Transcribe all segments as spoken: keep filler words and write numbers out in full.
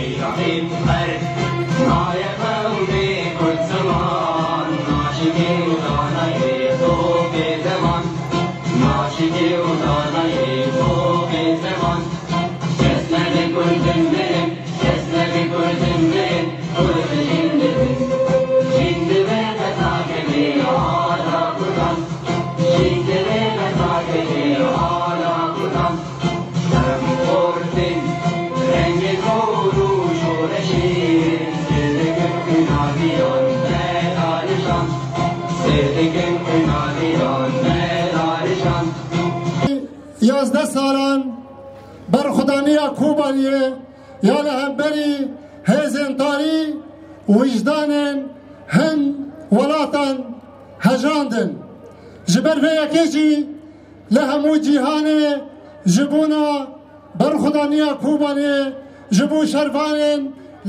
Şehîd Xalid, nayê qewmê Kurd ziman, naşikê û danayê sopê zeman, naşikê û danayê sopê zeman. Kes nebe Kurdin mirin, kes nebe Kurdin mirin, Kurd jîn dibin. Jîn dibe qetakê ala Kurdan, jîn dibe qetakê ala Kurdan. Em xortin rengê kor û şoreşê, sêr dikin xwîna giyan me darişan, sêr dikin xwîna giyan me darişan. Yazdeh salan berxwedaniya Kobaniyê ya li hemberî hêzên tarî û wijdanên hin welatan hejandin. Ji ber vê yekê jî li hemû cîhanê ji bona berxwedaniya Kobanê ji bo şervanên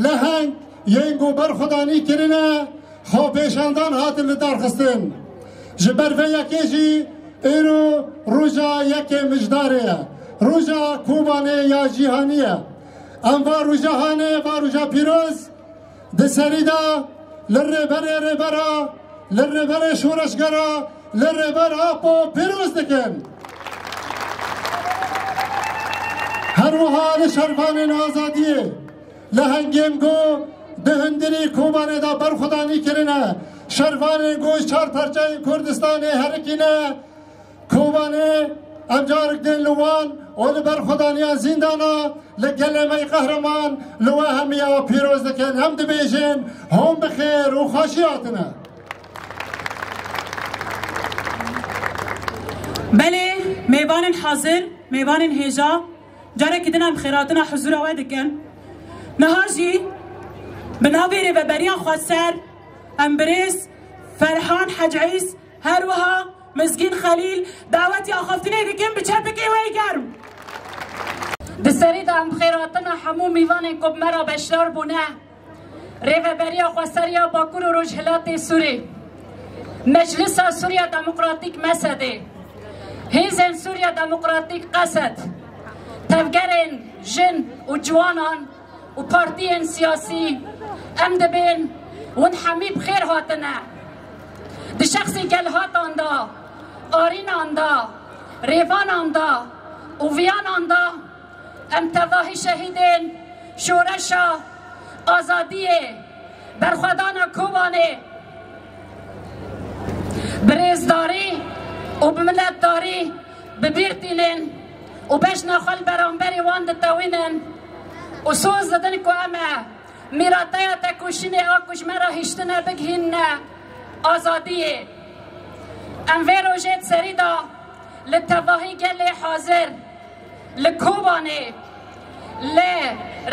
leheng yên ku berxwedanî kirine, xwepêşandan hatin lidarxistin. Ji ber vê yekê jî îro roja yekê Mijdarê ye, roja Kobanê ya cîhanî ye. Em va roja hanê, va roja pîroz, di serî de li rêberê rêbera, li rêberê şoreşgera, li rêber Apo pîroz dikin. Her wiha li şervanên azadiyê, lehengên ku di hundirî Kobanê de berxwedanî kirine, şervanên ku ji çar parçeyên Kurdistanê herikîne, Kobanê em carek din li wan û li berxwedaniya zîndana li gelê me yê qehreman li we hemiya pîroz dikin. Em dibêjin, hûn bi xêr û xweşî hatine. Belê, mêvanên hazir, mêvanên hêja, carekî din em xêrhatina huzura we dikin. Niha jî bi navê Rêveberiya Xweser em birêz Ferhan Hecîz, her wiha Mizgîn Xelîl dawetî axaftinê dikin bi çepikê we yê germ. Di serî de em xêrhatina hemû mîvanên ku bi me re beşdar bûne, Rêveberiya Xweser ya Bakur û Rojhilatê Sûrê, Meclisa Sûriya Demokratîk, mesedê, Hêzên Sûriya Demokratîk, qesed, tevgerên jin û ciwanan, û partiyên siyasî, em dibên hûn hemî bi xêr hatine. Di şexsî gelhatan de, arînan de, rêvanan de û viyanan de em tevahî şehîdên şoreşa azadiyê, berxwedana Kobanê, bi rêzdarî û bi miletdarî bi bîr tînin û bejna xwe li beramberî wan ditewînin û soz didin ku em e mîrateya tekoşînê a ku ji me re hiştine bigihînine azadiyê. Em vê rojê di serî de li tevahî gelê hazir, li Kobanê, li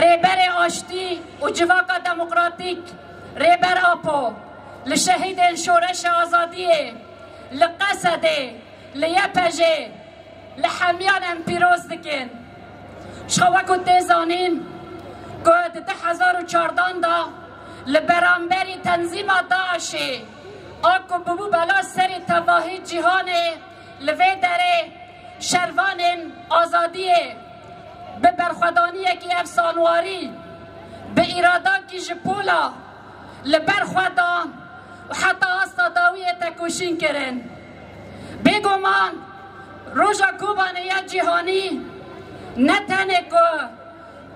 Rêberê Aştî û Civaka Demokratîk Rêber Apo, li şehîdên Şoreşa Azadiyê, li Qesedê, li Y P J'ê, li hemiyan em pîroz dikin. Ji xwe wekî tê zanîn ku di du hezar û çardan de li beramberî tenzîma DAIŞê a ku bûbû bela serê tevahî cîhanê, li vê derê şervanên azadiyê bi berxwedaniyekî efsanewarî, bi îradakî ji pola li ber xwe dan û heta asta dawiyê tekoşîn kirin. Bêguman Roja Kobanê ya Cîhanî ne tenê ku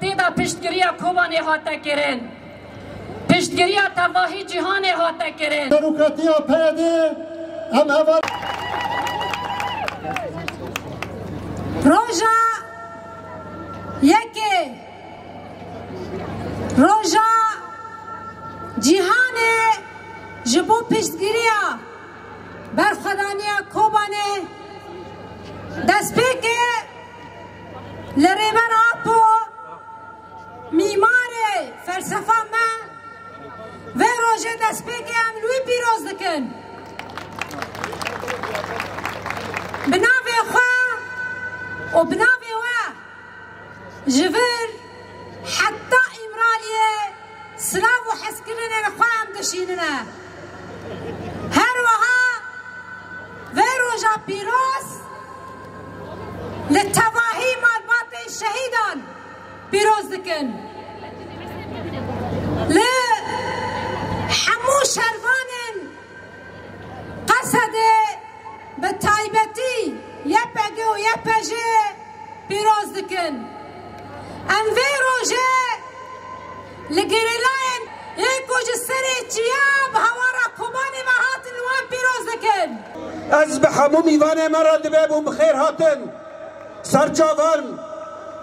tê de piştgiriya Kobanê hate kirin, piştgiriya tevahî cîhanê hate kirin. Demokratiya P Y D, em heval. Roja yekê, roja cîhanê ji bo piştgiriya berxwedaniya Kobanê destpêkê li Rêber Apo, mîmarê felsefa me, vê rojê destpêkê em li wî pîroz dikin. Bi navê xwe û bi navê we ji vir heta Îmraliyê silav û hezkirinên xwe em dişînine. Her wiha vê roja pîroz li tevahî malbatên şehîdan pîroz dikin. P G û Y P G pîroz dikin. Em vê rojê li gerîlayên ê ku ji serê çiya bi hawara Kobanê ve hatin, wan pîroz dikin. Ez bi hemû mîvanê me re divê bûn bi xêr hatin. Serçavan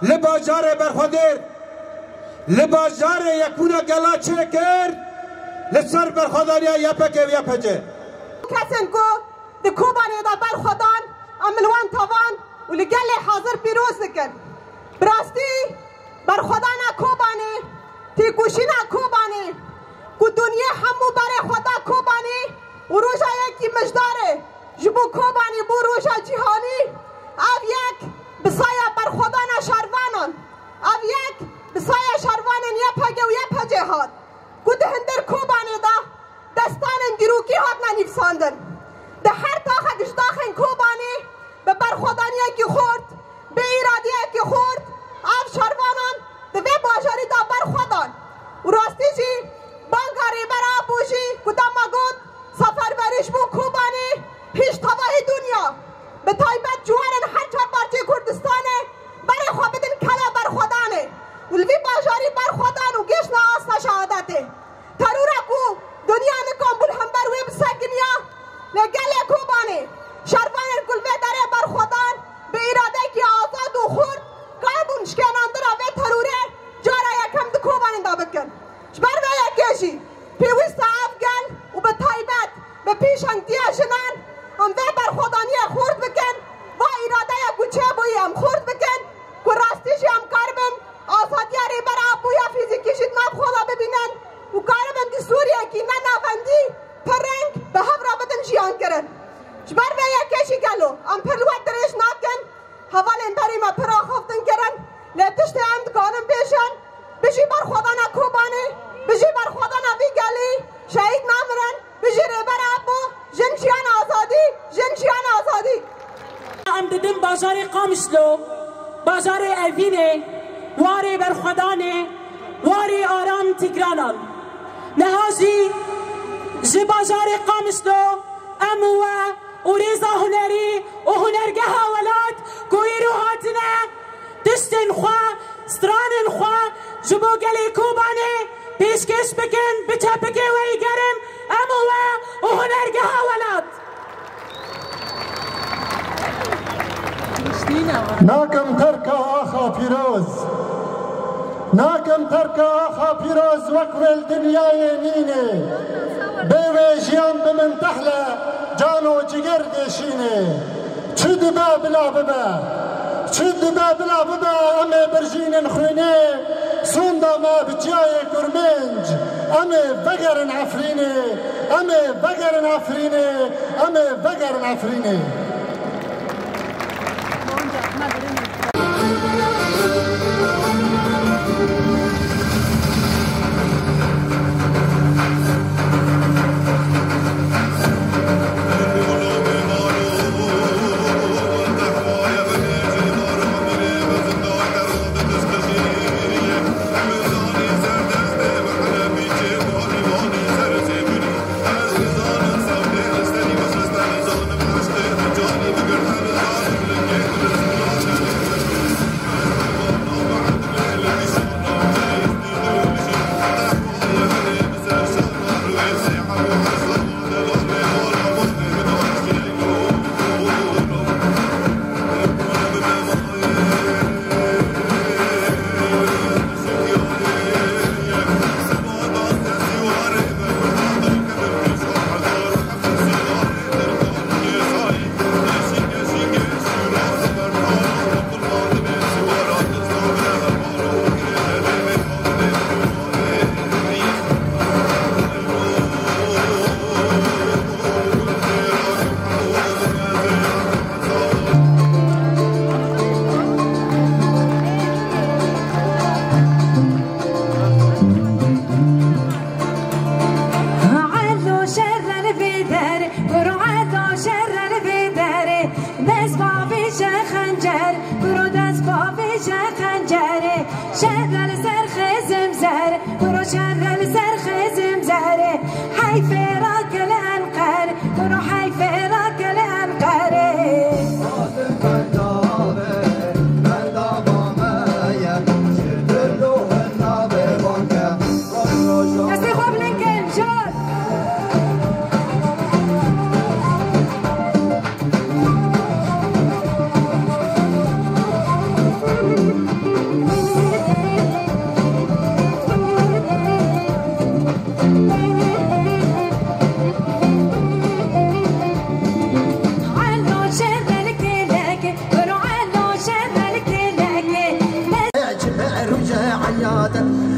li bajarê Berxwedêr, li bajarê Yekbûna Gela çêkir, li ser berxwedaniya Y P G û Y P C. Kesên ku di Kobanê de berxwedan, em li wan tavan û li gelê hazir pîroz dikin. Bi rastî berxwedana Kobanê, têkoşîna Kobanê, ku dinyê hemû berê xwe da Kobanê û roja yekî mijdar e ji bo Kobanê, bo roja cîhanî, ev yek bi saya berxwedana şervanan, ev yek bi saya şervanên Y P G û Y P C hat, ku di hundir Kobanê de destanên dîrokî hatine nivîsandin. Di her taxek ji taxên Kobanê bi berxwedaniyekî xurt, bi îradeyekî xurt, ev şervanan di vê bajarî de berxwedan. Û rastî jî banga Rêber Apo jî ku dema got, seferberî ji bo Kobanê hîç tevahî dinya, bi taybet ciwanên her çar parçeyê Kurdistanê berê xwe bidin kela berxwedanê û li vî bajarî berxwedan û gihiştine asta şehadetê. Terora ku dinya nikan bû li hember wê bisekiniya, lê gelê Kobanê, şervanên ku li vê derê berxwedan, bi îradeyekî azad û xurt, karibûn şikênandina vê terorê cara yekem di Kobanê de bikin. Ji ber vê yekê jî pêwîst e ev gel û bi taybet bi pêşengtiya jinan em vê berxwedaniyê xurt bikin, va îradeya ku çêbûyî em xurt bikin, ku rastî jî em karibin azadiya Rêber Apo ya fîzîkî jî di nav xwe de bibînin û karibin distûriyekî ne navendî pir reng bi hev re bidin jiyankirin. Ji ber vê yekê jî gelo em pir li we dirêj nakin, hevalên berî me pir axaftin kirin, lê tiştê em dikarin bêjin, bijî berxwedana Kobanê, bijî berxwedana vî gelî, şehîd namirin, bijî Rêber Apo, jin jiyan azadî, jin jiyan azadî. Em didin bajarê Qamişlo, bajarê Evînê, warê berxwedanê, warê aram Tîgranan. Niha jî ji bajarê Qamişlo em û we û rêza hunerî û hunergeha welat ku îro hatine tiştên xwe, stranên xwe ji bo gelê Kobanê pêşkêş bikin, bi çepikê we yî germ, em û we û hunergeha welat. Nakim terka axa pîroz. Nakim terka axa pîroz wek wê li dinyayê nînê. Bê wê jiyan bi min tehle, can û ciger dêşînê. Çi dibe bila bibe. Çi dibe bila bibe, em ê birjînin xwînê. Sonda me bi çiyayê Kurmênc. Em ê vegerin Efrînê. Em ê vegerin Efrînê. Em ê vegerin Efrînê. Elo şerre li vê derê, kuro elo şerre li vê derê. Dest bavêje xencer, kuro dest bavêje xencerê. Şerre li ser Xizim Zer, kuro şerre li ser Xizim Zerê. Heyfê rake li Enqer, kuro heyfê rake li Enqerê. عيادة.